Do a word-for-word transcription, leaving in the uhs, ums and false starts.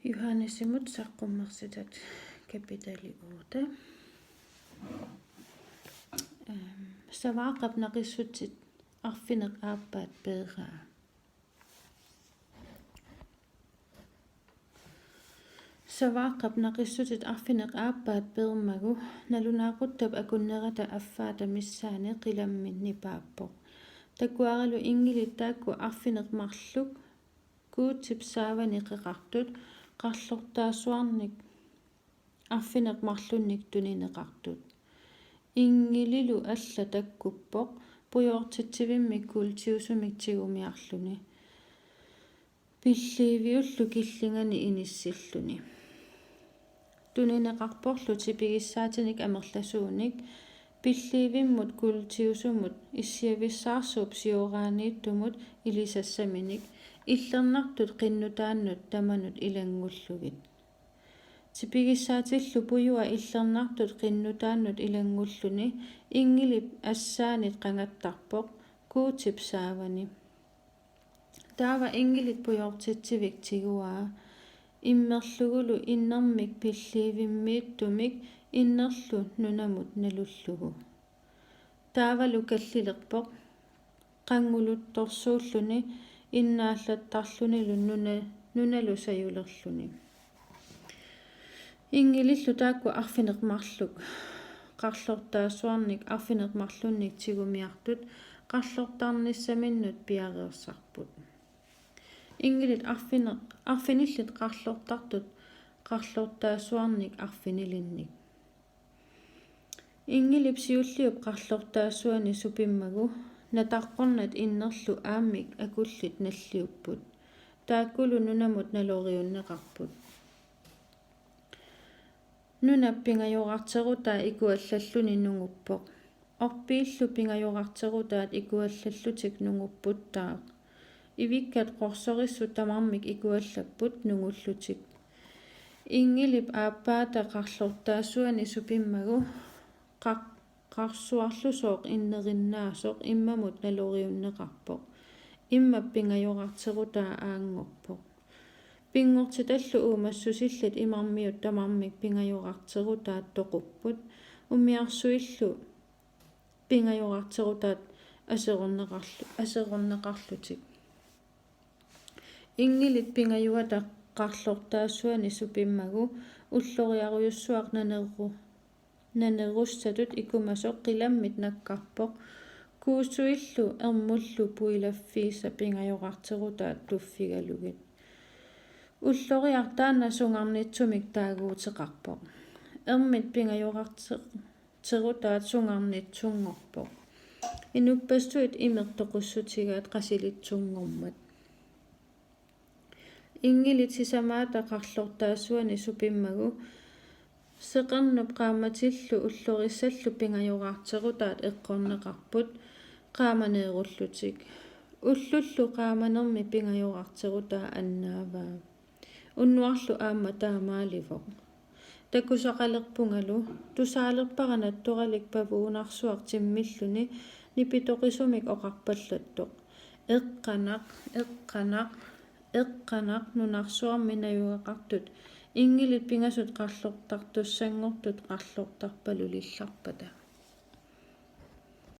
Johannesimut saqqummersitat, kapitali otte. Øhm, Savaaqqap naqissutit arfineq aappaat peeraa. Savaaqqap naqissutit arfineq aappaat peermagu nalunaaquttap akunnerata affaata missaani qilammi nipaappoq. Takuaralu inngilit taakku arfineq-marluk Guutip saavani qeqartut qarlortaasuarnik arfineq-marlunnik tunineqartut. Inngililu alla takkuppoq pujoortitsivimmik kuultiusumik tigumiarluni, pilliiviullu killingani inissilluni. Tunineqarporlu tipigissaatinik amerlasuunik, pilliivimmut kuultiusumut issiavissaarsuup sioraaniittumut ilisassaminik, illernartut qinnutaannut tamanut ilanngullugit. Tipigissaatillu pujua illernartut qinnutaannut ilanngulluni inngilip assaanit qangattarpoq Guutip saavani. Taava inngilit pujoortitsivik tiguaa, immerlugulu innermik pilliivimmiittumik innerlu nunamut nalullugu. Taavalu kallilerpoq, qannguluttorsuulluni innaallattarlunilu nuna-, nunalu sajulerluni. Inngilillu taakku arfineq-marluk qarlortaasuarnik arfineq-marlunnik tigumiartut qarlortarnissaminnut piareersarput. Inngilit arfineq-, arfinillit qarlortartut qarlortaasuarnik arfinilinnik. Inngilip siulliup qarlortaasuani supimmagu nataqqornat innerlu aammik akullit nalliupput. Taakkulu nunamut naloriunneqarput. Nunap pingajorarterutaa ikuallalluni nunguppoq. Orpiillu pingajorarterutaat ikuallallutik nungupputtaaq. Ivikkat qorsorissut tamarmik ikuallapput nungullutik. Inngilip aappaata qarlortaasuani supimmagu qaq-, qarsuarlusooq innerinnaasoq immamut naloriunneqarpoq. Immap pingajorarterutaa aanngorpoq. Pinngortitallu uumassusillit imarmiut tamarmik pingajorarterutaat toqupput, umiarsuillu pingajorarterutaat aserorneqarlu-, aserorneqarlutik. Inngilit pingajuata qarlortaasuani supimmagu ulloriarujussuaq naneru-, nanerussatut ikumasoq qilammit nakkarpoq, kuusuillu ermullu puilaffiisa pingajorarterutaat tuffigalugit. Ulloriaq taanna sungarnitsumik taaguuteqarpoq. Ermit pingajorarte-, terutaat sungarnitsunngorpoq. Inuppassuit imeq toqussutigaat qasilitsunngormat. Inngilit sisamaata qarlortaasuani supimmagu seqernup qaammatillu ullorissallu pingajorarterutaat eqqorneqarput qaamaneerullutik. Ullullu qaamanermi pingajorarterutaa annaavaa. Unnuarlu aamma taamaalivoq. Takusaqalerpungalu tusaalerpara nattoralik pavuunarsuaq timmilluni nipitoqisumik oqarpallattoq: Eqqanaq, eqqanaq, eqqanaq nunarsuarmi najugaqartut, inngilit pingasut qarlortartussanngortut qarlortarpalulillarpata.